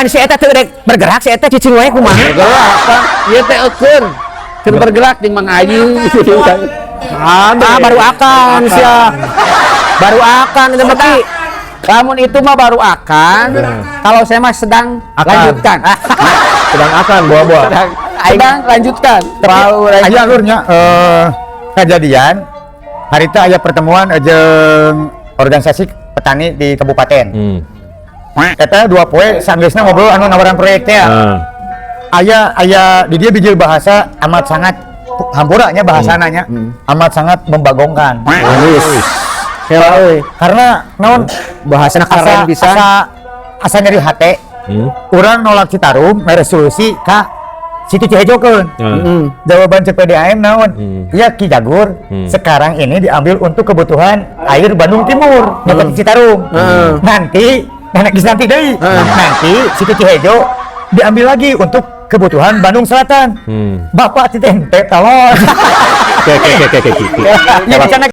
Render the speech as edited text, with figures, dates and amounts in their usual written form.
Can si eta teu rek bergerak, si eta cicing wae kumaha? Bergerak kan. Ieu teh eukeun. Keur bergerak jeung Mang Ayu. Ah, baru akan sia. Baru akan itu mah, Ki. Lamun itu mah baru akan. Kalau saya mah sedang Akan. Lanjutkan. Sedang akan buah-buah. Sedang lanjutkan. Baru Aya alurnya kejadian hari itu aya pertemuan jeung organisasi petani di kabupaten. Eta 2 poe sanggeusna ngobrol anu nawaran proyek teh. Aya aya di dia bijil bahasa amat sangat, hampura nya bahasana nya, amat sangat membagongkan. Wis. Heula euy. Karena naon? Bahasana keren Asa, bisa. Asa asa nyeri hate. Urang nolak Citarum, mere solusi ka Situ Cihejokeun. Jawaban CPDAM naon? Iya, Ki Jagur, sekarang ini diambil untuk kebutuhan air Bandung Timur, nyokot Citarum. Nanti, nenek nanti deui. Nanti Situ Cihejo diambil lagi untuk kebutuhan Bandung Selatan. Bapak titente talon. Oke. Ya, di sana.